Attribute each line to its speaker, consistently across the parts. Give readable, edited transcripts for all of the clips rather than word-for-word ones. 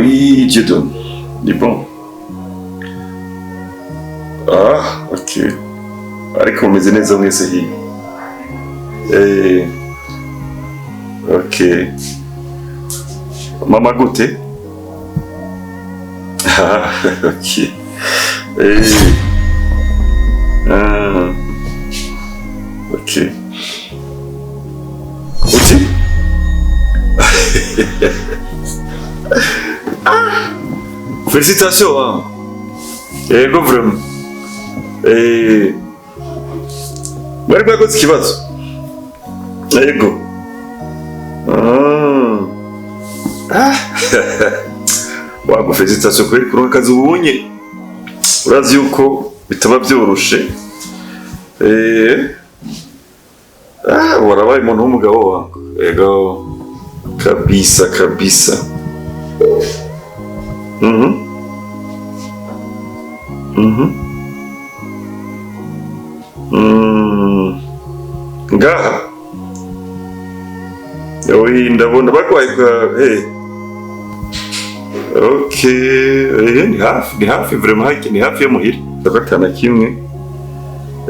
Speaker 1: Oui, Dieudonné. Ni bon. Ah, ok. Ariko mumeze neza mwese hiyo? Eh, ok. Mama gute? Ah, ok. Eh. Ah. Ok. Uti? Ah! Félicitations, hein. Yego, vraiment. Eh. Mwari mwakoze ikibazo? Yego. Ah. Ah. Wago, félicitations kweri kuronka akazi ubunye. Urazi yuko bitaba byoroshe. Eh. Ah, warabaye umuntu w'umugabo wangu. Yego. Kabisa kabisa. Ngaha. Oui, ndabona bagwaye kwa eh. Ok, eh, ni hafi, ni hafi vraiment, haki, ni hafi yo muhira. Gatana kimwe.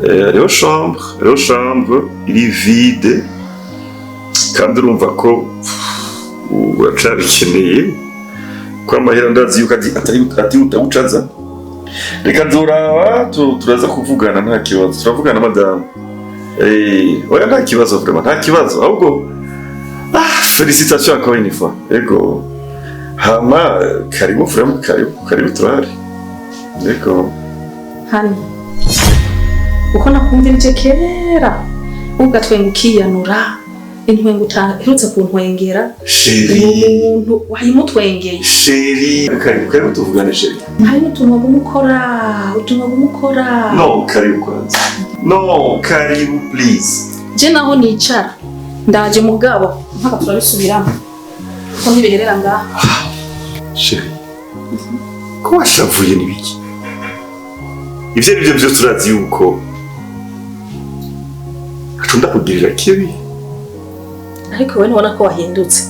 Speaker 1: Eh, hariho chambre iri vide. Kandi urumva ko uracabikeneye. Ko amahera ndazi yuko atari atihuta gucaza. Reka nzoraba, turaza kuvugana, nta kibazo. Turavugana, madamu. Eh, oya, nta kibazo vraiment, nta kibazo. Ahubwo ah, félicitations encore une fois. Ego. Hama karibu vraiment, karibu, karibu, turahari. Ego.
Speaker 2: Hano uko nakumvirije kera, ugatwenga ukiyanura intwengo utaherutse kuntwengera.
Speaker 1: Chérie.
Speaker 2: Uwo muntu wayimutwengeye.
Speaker 1: Chérie, karibu, karibu tuvugane, chérie.
Speaker 2: Hari n'utuntu waguma ukora, utuntu waguma ukora.
Speaker 1: No, karibu kwanza. No, karibu please.
Speaker 2: Je naho nicara ndaje, mugabo mpaka turabisubiramo ko ntibiherera ngaha.
Speaker 1: Chérie. Ko washavuye n'ibiki? Ivyo ari byo byose urazi yuko ntaco ndakugirira kibi.
Speaker 2: Ariko wowe ntubona ko wahindutse?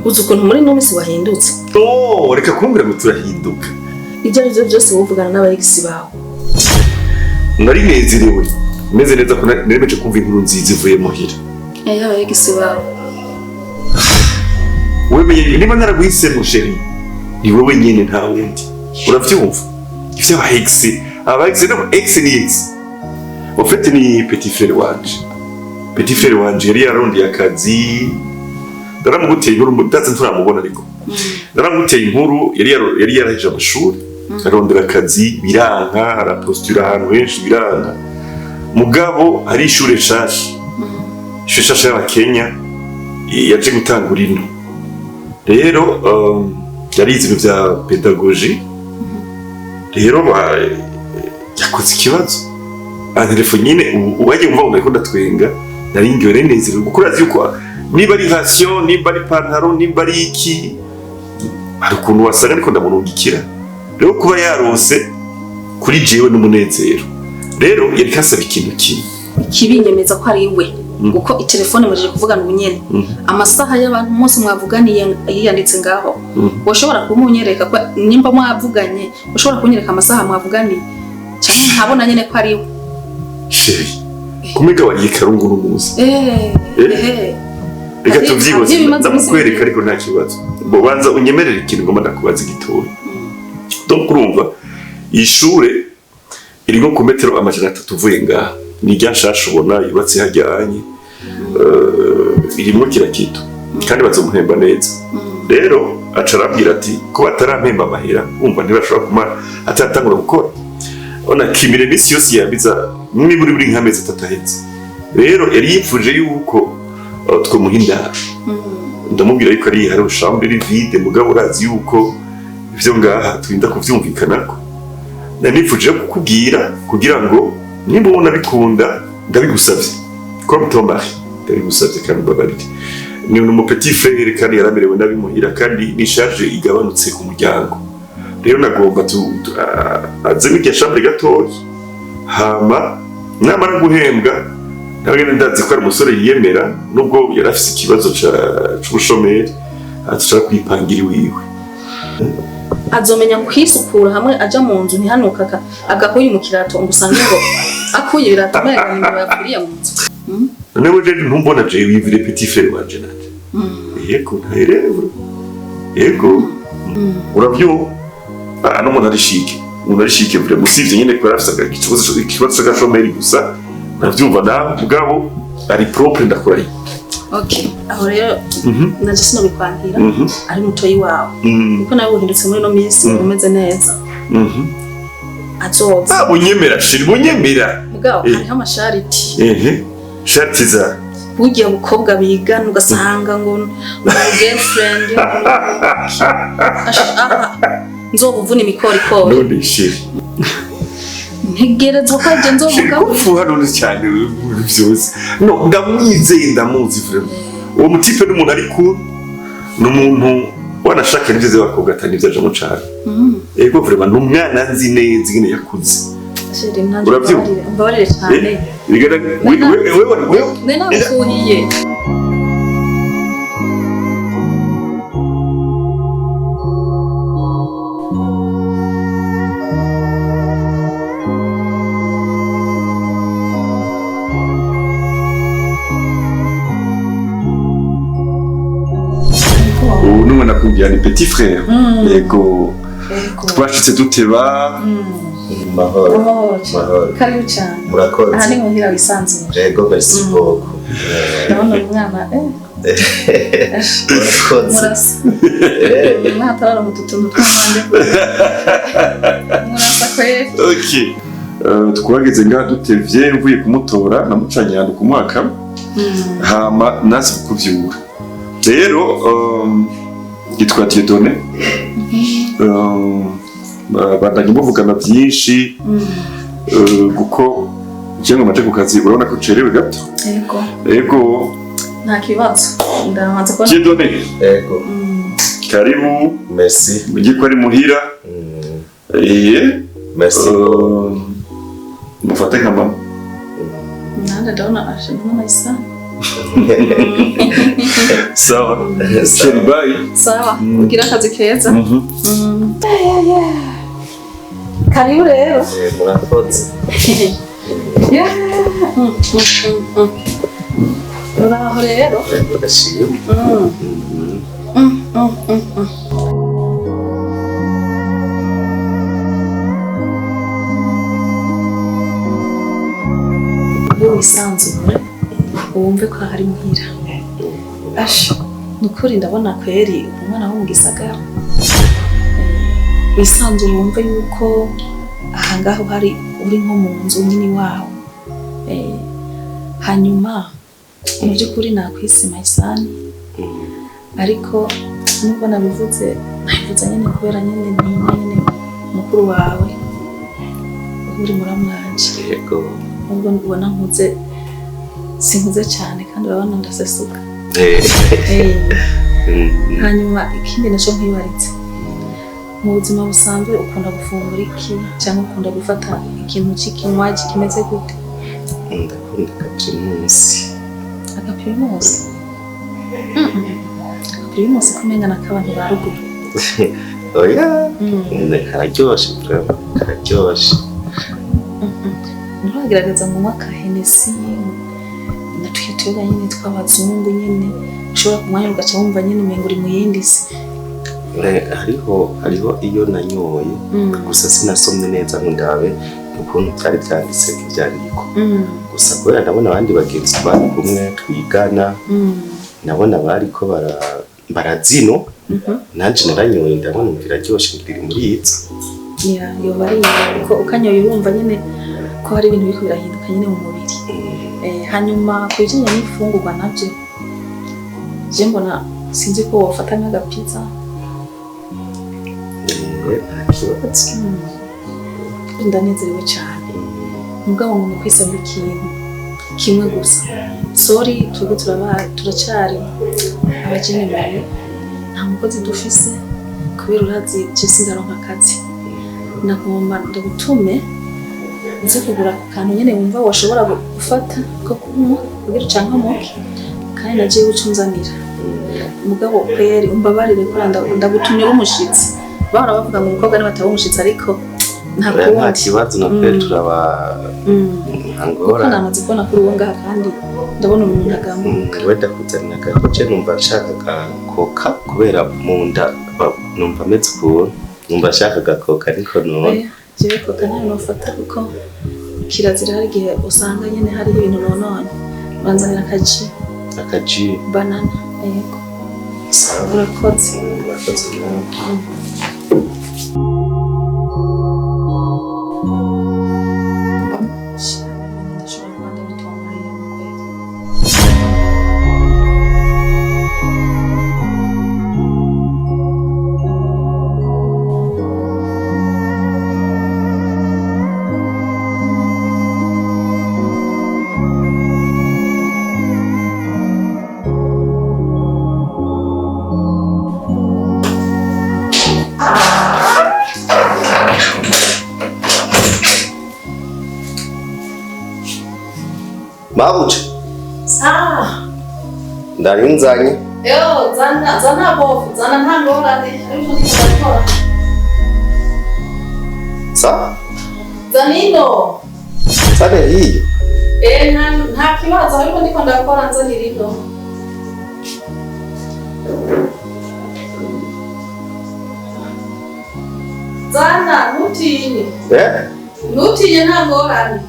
Speaker 2: Uzi ukuntu muri ino minsi wahindutse?
Speaker 1: Oh, reka kumbwira ngo turahinduka.
Speaker 2: Ibyo ari byo byose wuvugana n'aba ex bawe.
Speaker 1: Nari nezerewe. Meze neza ko nemeje kumva inkuru nziza ivuye muhira.
Speaker 2: Eh, aba ex bawe.
Speaker 1: Wewe niba naraguhisemo, chérie, ni wowe nyene, nta wundi. Uravyumva? Ivyo aba ex, aba ex no ex ni ex. En fait ni petit frère wanje. Petit frère wanje yari yararondeye akazi. Ndaramuguteye inkuru, ndazi nturamubona, ariko ndaramuguteye inkuru. Yari yaraheje amashuri, arondera akazi biranka, arapostula ahantu henshi biranka. Mugabo hari ishure nshasha, ishure nshasha y'Abakenya yaje gutangura ino. Rero yarize ibintu vya pédagogie. Rero yakoze ikibazo, antelefone nyine. Uwagiye umva ngo nariko ndatwenga, nari ngiwe nezerewe kuko urazi yuko niba ari ration, nimba ari pantaro, nimba ari iki, hari ukuntu wasanga ariko ndamurungikira. Rero kuba yaronse kuri jewe n'umunezero. Rero yari kasaba ikintu kimwe.
Speaker 2: Ikibinyemeza ko ari we, kuko itelefone mujije kuvugana ubu nyene, amasaha y'abantu umunsi mwavuganiye yiyanditse ngaho. Washobora kumunyereka ko nimba mwavuganye, ushobora kunyereka amasaha mwavuganiye cyangwa ntabona nyene ko ari we?
Speaker 1: Chérie, kumega wariye karungu n'umuzi.
Speaker 2: Eh.
Speaker 1: Eh?
Speaker 2: Eh.
Speaker 1: Reka
Speaker 2: Hari-
Speaker 1: tuvyibaze.
Speaker 2: Hari ibimaze
Speaker 1: Ndamukwereka.
Speaker 2: iminsi.
Speaker 1: Ariko nta kibazo. Bo banza unyemerere ikintu ngomba ndakubaza gitoya. Donc urumva iyi shure iri nko ku metero 300 uvuye ngaha. Ni irya nshasha ubona yubatse hajyanye. Irimwo kira kitu kandi bazomuhemba neza. Rero aca arambwira ati ko batarampemba amahera, wumva ntibashobora kumara ataratangura gukora. Ona kimire iminsi yose yambiza niburi buri nk'amezi 3 ahetse. Rero yari yipfuje yuko twomuha indaro. Ndamubwira yuko ari hari chambre iri vide, mugabo urazi yuko ivyo ngaha turinda kuvyumvikanako. Nari nifuje kukubwira kugira ngo nimba ubona bikunda, ndabigusavye comme ton mari, ndabigusavye kandi mbabarire. Ni umu petit frère kandi yaramerewe nabi muhira, kandi ni charge igabanutse ku muryango. Rero nagomba azemo irya chambre gatoya, hama namara guhembwa nawe nyene ndazi ko ari umusore yiyemera, nubwo yari afise ikibazo c'ubushomeri, ashobora kwipangira iwiwe.
Speaker 2: Azomenya kwisukura hamwe aja mu nzu ntihanuka agakuye mu kirato ngo usange ngo akuye ibirato umenga ni imbeba yapfiriye mu nzu.
Speaker 1: None wewe ntumbona jewe wivire petit frère wanje nanje? Yego, ntaherewe. Yego, uravyumva? Ah, n'umuntu ari chic, umuntu ari chic vraiment, usivye nyene kubera afise ikibazo c'agashomeri gusa, uravyumva nawe, mugabo ari propre, ndakurahiye.
Speaker 2: Okay, aho rero naje sinobikwankira, ari mutoyi wawe, kuko nawe uhindutse muri ino minsi, umeze neza. Azoza.
Speaker 1: Ah, bunyemera chéri, bunyemera.
Speaker 2: Mugabo hariho amashariti.
Speaker 1: Ehe, sharti za
Speaker 2: Burya bukobwa bigana ugasanga ngo ni girlfriend. Aha nzobuvuna imikorikori.
Speaker 1: None chéri,
Speaker 2: Ntegerezwa ko aje nzomugaburira.
Speaker 1: Kufuha none cyane byose. No ndamwizeye, ndamuzi vraiment. Uwo mutipe ni umuntu ari cool, ni umuntu wanashaka n'ibyo z'abakobwa atari n'ibyo ajamo cane. Ego, vraiment ni umwana nzi neza ingene yakuze.
Speaker 2: Chéri, nanjye
Speaker 1: Urabyumva?
Speaker 2: umbabarire cyane.
Speaker 1: Wewe
Speaker 2: Nari nagufuhiye.
Speaker 1: Ubu n'umwe nakubwira ni petit frère. Yego.
Speaker 2: Ego.
Speaker 1: Twashitse duteba.
Speaker 3: Mahoro.
Speaker 2: Amahoro cyane.
Speaker 3: Mahoro.
Speaker 2: Karibu cyane.
Speaker 3: Murakoze.
Speaker 2: Aha ni muhira, wisanzure.
Speaker 3: Yego, merci beaucoup.
Speaker 2: Ndabona uyu mwana
Speaker 3: Murakoze.
Speaker 2: murasa. Umwana atarara mu tutuntu tw'amande, murasa kweri.
Speaker 1: Ok. Twageze ngaha dutevye, mvuye kumutora namucanye ahantu ku mwaka, hama nazi kukuvyura. Rero yitwa Dieudonné. Bandanye muvugana byinshi, kuko njye ngo maje ku kazi, urabona ko ucerewe gato.
Speaker 2: Yego.
Speaker 1: Ego.
Speaker 2: Nta kibazo, ndamaze kubona.
Speaker 1: Dieudonné.
Speaker 3: Yego.
Speaker 1: Karibu.
Speaker 3: Merci.
Speaker 1: Mujye ko ari muhira.
Speaker 3: Merci.
Speaker 1: Mufate nka mama.
Speaker 2: Nanjye ndabona aje n'amayisani.
Speaker 1: Sawa chéri, bye.
Speaker 2: Sawa, ugira akazi keza. Karibu rero.
Speaker 3: Murakoze.
Speaker 2: Yeah. Uraho rero.
Speaker 3: Yego, ndashima.
Speaker 2: Iyo wisanzure wumve ko hari muhira. Asha, ni ukuri ndabona kweri umwana wo mu gisagara. Wisanzure wumve yuko aha ngaho hari uri nko mu nzu nyine iwawe. Hanyuma mu by'ukuri nakwise Mayisani, ariko nubwo nabivuze, nabivuze nyine kubera nyine ntinya nyine mukuru wawe uri muramwanje.
Speaker 3: Yego.
Speaker 2: Nubwo ubona nkuze, sinkuze cyane kandi urabona ndasesuka. Hanyuma ikindi naco nkwibaritse, mu buzima busanzwe ukunda gufungura iki cyangwa ukunda gufata ikintu cy'ikinywaji kimeze gute?
Speaker 3: Ndakunda agaprimusi.
Speaker 2: Agapirimusi? Agapirimusi kumenga n'akabantu ba ruguru.
Speaker 3: Oya, kararyoshe vraiment, kararyoshe.
Speaker 2: Nturagerageza ngo unywe aka Hennessy na tuya tuyoga nyine tw'abazungu nyine ushobora kumwanya ugaca wumva nyine umenga uri mu yindi si?
Speaker 3: Hariho iyo nanyoye, gusa sinasomye neza ngo ndabe ukuntu byari byanditse ku ibyandiko. Gusa kubera ndabona abandi bagenzi bari kumwe twigana, nabona bariko barazino, nanje naranyoye, ndabona biraryoshe, ngiri muri izo.
Speaker 2: Ya, yoba ari iyo, kuko ukanyoye urumva nyine ko hari ibintu biriko birahinduka nyine mu mubiri. Hanyuma ku bijyanye n'imfungurwa nabyo, je mbona sinzi ko wofata nk'agapiza.
Speaker 3: Nta kibazo.
Speaker 2: Ndanezerewe cyane, mugabo ngo kwisabira ikintu kimwe gusa. Sorry, twebwe turacyari abajenemere, nta mukozi dufise kubera urazi je sindaronka akazi. Nagomba ndagutume uze kugura ako kantu nyene wumva washobora gufata ko kunywa kugira ucankamuke, kandi naje uca unzanira. Mugabo kweri umbabarire ko ndagutumye uri umushitsi. Bahora bavuga ngo umukobwa niwe ataba umushitsi, ariko nta
Speaker 3: Oya, nta
Speaker 2: kundi.
Speaker 3: kibazo na twe turaba nta
Speaker 2: Kuko
Speaker 3: ngorane.
Speaker 2: namaze kubona kuri uwo ngaha, kandi ndabona umuntu agambuka.
Speaker 3: Wenda kuzanira agakoce, numva nshaka agakoka kubera mu nda numva ameze ukuntu, numva nshaka agakoka ariko none
Speaker 2: Oya, jewe koka ntayo nofata kuko kirazira, hari igihe usanga nyene hariho ibintu nonone. Banzanira akaji.
Speaker 3: Akaji.
Speaker 2: Banana, yego.
Speaker 3: Sawa.
Speaker 2: Urakoze.
Speaker 3: Urakoze nawe.
Speaker 2: Ndashobora kuba ndabitomboye mu kwezi.
Speaker 3: Mabuja.
Speaker 2: Ah,
Speaker 3: Ndarinzanye.
Speaker 2: Yo, zana zana bofu, zana, nta ngorane, ariko ndikora.
Speaker 3: Sa.
Speaker 2: Zana ino.
Speaker 3: Sane hiyo.
Speaker 2: Eh, nta kibazo, ariko ndiko ndakora, nzanira ino. Zana, ntutinye.
Speaker 3: Eh.
Speaker 2: Ntutinye, nta ngorane.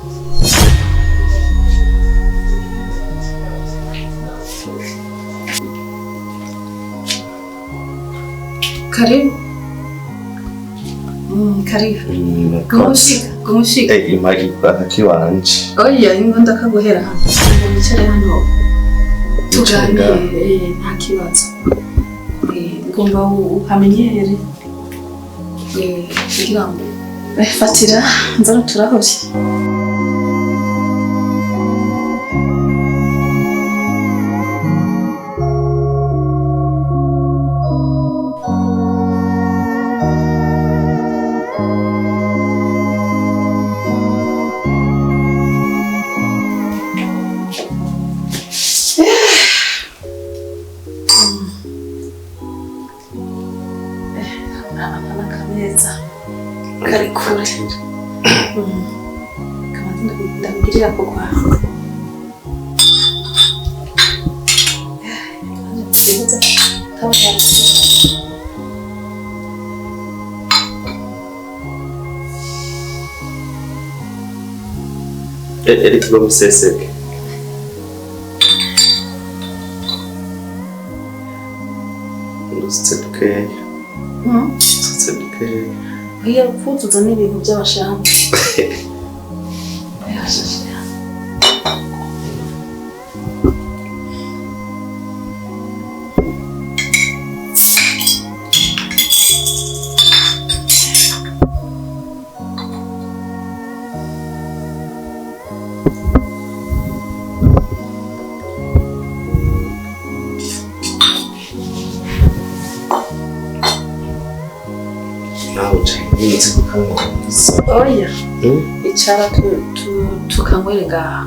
Speaker 2: Karibu. Karibu. Gumushika, gumushika.
Speaker 3: Eh, imagirwa kiwanje.
Speaker 2: Oya, ingo ndakaguhera hano. Ngo wicare hano tuganire, nta kibazo. Ngomba uhamenyere. Kugira ngo fatira nzano turahuri. Aka n'akameza kari kure. Kabanza ndakugirira ko kwawe. Kaba yarashize.
Speaker 3: Eric bamuseseke. Ndusutse dukeya. Ndusutse dukeya.
Speaker 2: Oya, kuzuza n'ibintu by'abashamba. Yashashe.
Speaker 3: Nawe nzi kukanyweza.
Speaker 2: Oya, icara tukanywere ngaha.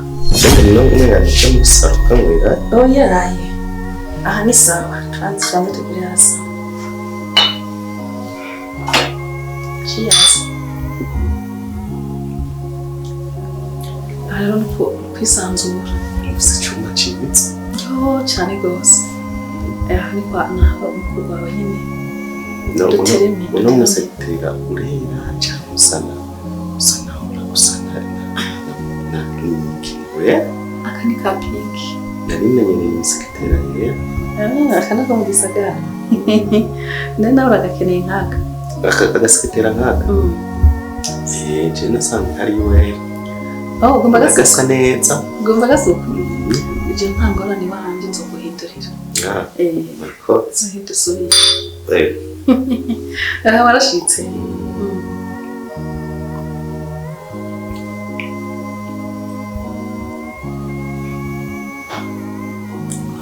Speaker 3: No umenga nico muri saro ukanywera.
Speaker 2: Oya, raye. Aha ni sawa, tubanze tubanze tugire hasi. Cheers. Aha rero ni kwisanzura.
Speaker 3: Ufise icumba ciza.
Speaker 2: Yo, cyane rwose. Aha ni kwa naho umukuru wawe nyine.
Speaker 3: No,
Speaker 2: Dutereme,
Speaker 3: uno
Speaker 2: dutereme.
Speaker 3: Musekitera urera cyangwa usana ura usana na niki we.
Speaker 2: Aka ni ka pinki.
Speaker 3: Nari menyereye umusekitera yera.
Speaker 2: Ah, aka nako mu gisagara. Nari nawe uragakeneye nkaka.
Speaker 3: Aka agasekitera nkaka. Eh, je nasanze hari wera.
Speaker 2: Oh, ugomba gasuka.
Speaker 3: Gasa neza.
Speaker 2: Ugomba gasuka. Ije nta ngorane iwanje, nzoguhindurira.
Speaker 3: Ah,
Speaker 2: Eh,
Speaker 3: murakoze.
Speaker 2: nzohita usubira.
Speaker 3: Eh.
Speaker 2: Aha warashitse.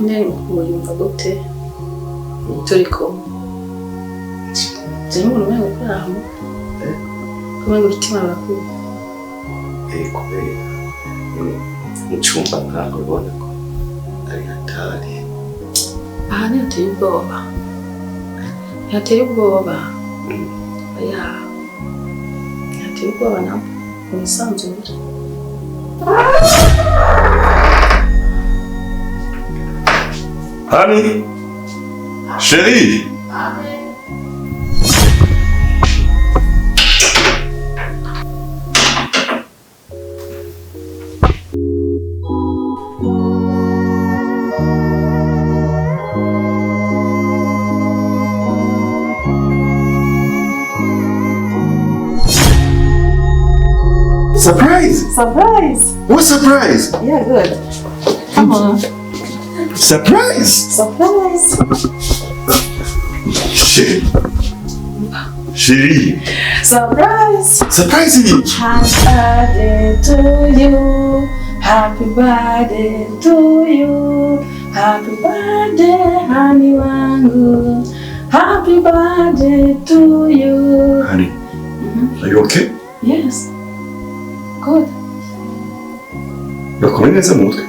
Speaker 2: None wiyumva gute turi kumwe? Jewe umuntu umengo kurahamuka.
Speaker 3: Eh?
Speaker 2: Kumengo urutima rurakuba.
Speaker 3: Eh, kubera mu cyumba nkaho ubona ko ari hatari.
Speaker 2: Aha ntihateye ubwoba. Ntihateye ubwoba. Oya, ntateye ubwoba nabo, mwisanzure.
Speaker 1: Honey, chérie. Surprise!
Speaker 2: Surprise!
Speaker 1: What surprise?
Speaker 2: Yeah, good. Come on.
Speaker 1: Surprise!
Speaker 2: Surprise!
Speaker 1: Chérie. Chérie.
Speaker 2: Surprise!
Speaker 1: Surprise!
Speaker 2: Happy birthday to you. Happy birthday to you. Happy birthday, honey wangu. Happy birthday to you.
Speaker 1: Honey, are you okay?
Speaker 2: Yes. Good.
Speaker 1: Urakomeye neza mu mutwe?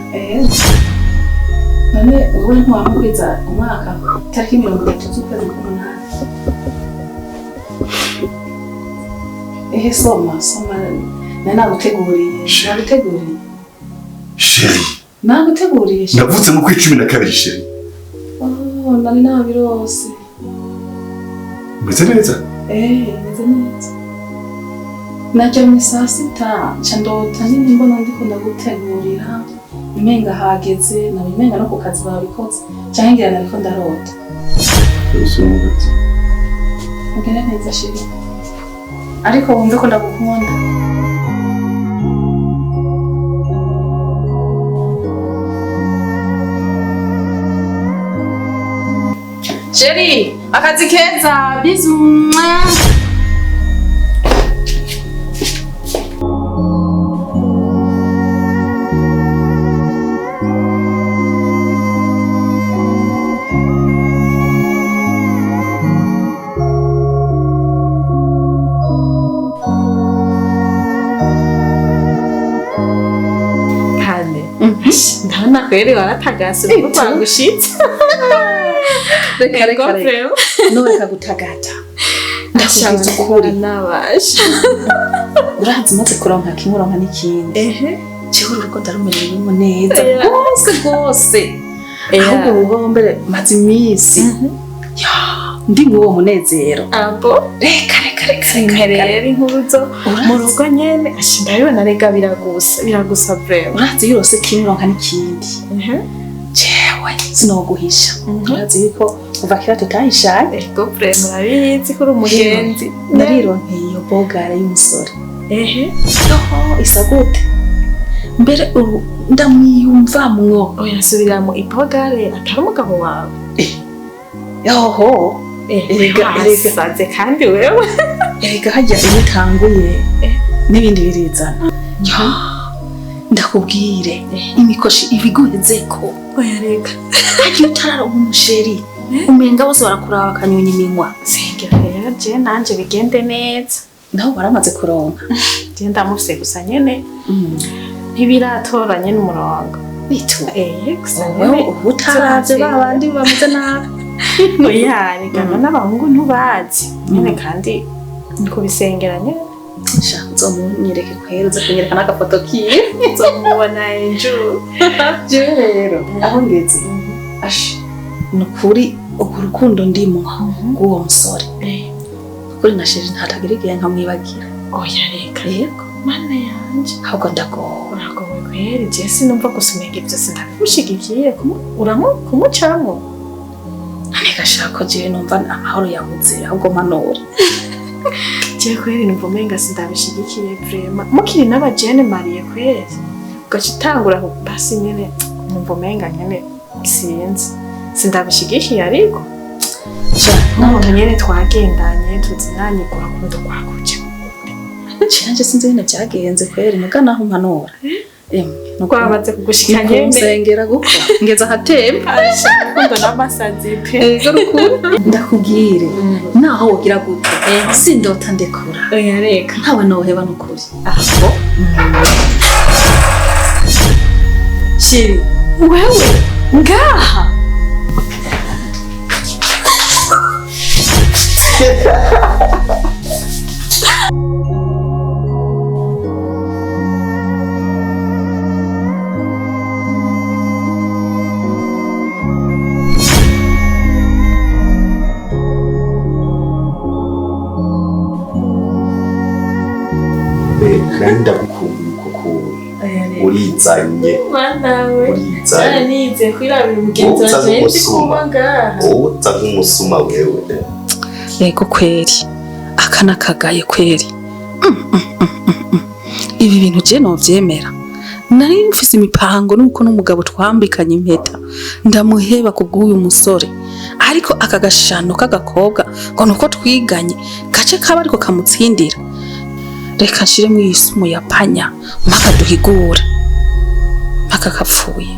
Speaker 2: None wowe ntiwamukwiza umwaka tariki 30 z'ukwezi k'umunani. Ehe, soma soma, nari naguteguriye, naguteguriye.
Speaker 1: Chérie,
Speaker 2: naguteguriye.
Speaker 1: Navutse mu kwa 12 chérie.
Speaker 2: Oh, nari nabirose.
Speaker 1: Umeze neza?
Speaker 2: Meze neza. Naryamye saa sita nca ndota nyine mbona ndiko ndagutegurira, umenga hageze, naba umenga no ku kazi babikoze, canke ngira nariko ndarota. Ugire neza chérie, ariko wumve ko ndagukunda. Chérie, akazi keza, bisous.
Speaker 4: Ndabona kweri waratagase urugo rwagushitse.
Speaker 2: Reka reka reka. Noreka gutagata. Ndashaka ukuri.
Speaker 4: Nabasha.
Speaker 2: Urazi maze kuronka kimwe uronka n'ikindi.
Speaker 4: Ehe.
Speaker 2: Jewe urugo ndarumerewemo neza. Rwose rwose. Ahubwo urugo mbere maze iminsi. Ya, ndi muri uwo munezero.
Speaker 4: Abo.
Speaker 2: Reka reka reka reka.
Speaker 4: Rero inkuru zo mu rugo nyene ashi ndabibona rega biragusa biragusa vraiment.
Speaker 2: Urazi iyo urose kimwe uronka n'ikindi. Jewe sinoguhisha. Urazi yuko kuva kera tutahishaye.
Speaker 4: Ego vraiment urabizi ko uri umugenzi.
Speaker 2: Narironkeye iyo bogara y'umusore.
Speaker 4: Ehe.
Speaker 2: Yoho isa gute? Mbere ubu ndamwiyumvamwo.
Speaker 4: Oya subiramo ibogare atari umugabo wawe.
Speaker 2: Yoho.
Speaker 4: Erega wasaze kandi wewe.
Speaker 2: Erega hajya iyo utanguye n'ibindi birizana. Ndakubwire imikoshi ibiguhezeko.
Speaker 4: Oya reka.
Speaker 2: Hajya utararonka umusheri umenga bose barakuraba bakanyunya iminwa.
Speaker 4: Sengera rero je nanje bigende neza.
Speaker 2: Naho baramaze kuronka.
Speaker 4: Je ndamufise gusa nyene. Ntibiratoranye n'umurongo.
Speaker 2: Bitu.
Speaker 4: Gusa
Speaker 2: wewe utaravye babandi bameze nabi.
Speaker 4: Oya reka n'abahungu ntubazi. Nyene kandi nikubisengera nyene.
Speaker 2: Sha uzomunyereke kwera uze kunyereka n'agafoto kiwe.
Speaker 4: Nzomubona ejo.
Speaker 2: Jewe rero aho ngeze. Ash nukuri urwo rukundo ndimwo rw'uwo musore. Kuri na chérie ntatagira igihe nkamwibagira.
Speaker 4: Oya reka.
Speaker 2: Yego.
Speaker 4: Mana yanje.
Speaker 2: Ahubwo ndagowe.
Speaker 4: Uragowe kweri je sinumva gusa umenga ivyo sindabigushigikiye kumucamwo.
Speaker 2: None gashaka jewe numva amahoro yabuze ahubwo mpanura.
Speaker 4: Je kweri numva umenga sindabishigikiye vraiment. Mukiri n'abajene mariye kweri. Ugaca utangura basi nyene numva umenga nyene sinzi. Sindabishigikiye ariko. N'umuntu nyene twagendanye tuzinanye urukundo rwakuca.
Speaker 2: Canje sinzi ingene vyagenze kweri muga naho mpanura. Emwe
Speaker 4: Rwamaze kugushika nyene.
Speaker 2: Nsengera guko ngeza ahatemba.
Speaker 4: Urukundo n'amasazi pe.
Speaker 2: Ego rukundo. Ndakubwire naho wogira gute sindota ndekura.
Speaker 4: Oya reka.
Speaker 2: Ntawe noheba nukuri.
Speaker 4: Aho.
Speaker 2: Chérie, wewe ngaha.
Speaker 3: Nari ndagukumbuye uko kuntu urizanye.
Speaker 4: Mana we.
Speaker 3: Urizanye.
Speaker 4: Nize kwirabira umugenzi
Speaker 3: Wowe uza
Speaker 4: wanje nzi
Speaker 3: nk'umusuma.
Speaker 4: kuba ngaha.
Speaker 3: Wowe uza nk'umusuma wewe.
Speaker 2: Yego kweri, aka nakagaye kweri. Ibi bintu je novyemera? Nari mfise imipango nuko n'umugabo twambikanye impeta ndamuheba kubw'uyu musore, ariko aka gashano k'agakobwa ngo nuko twiganye gace kaba ariko kamutsindira. Reka nshiremo iyi sumu ya panya mpaka duhigure mpaka kapfuye.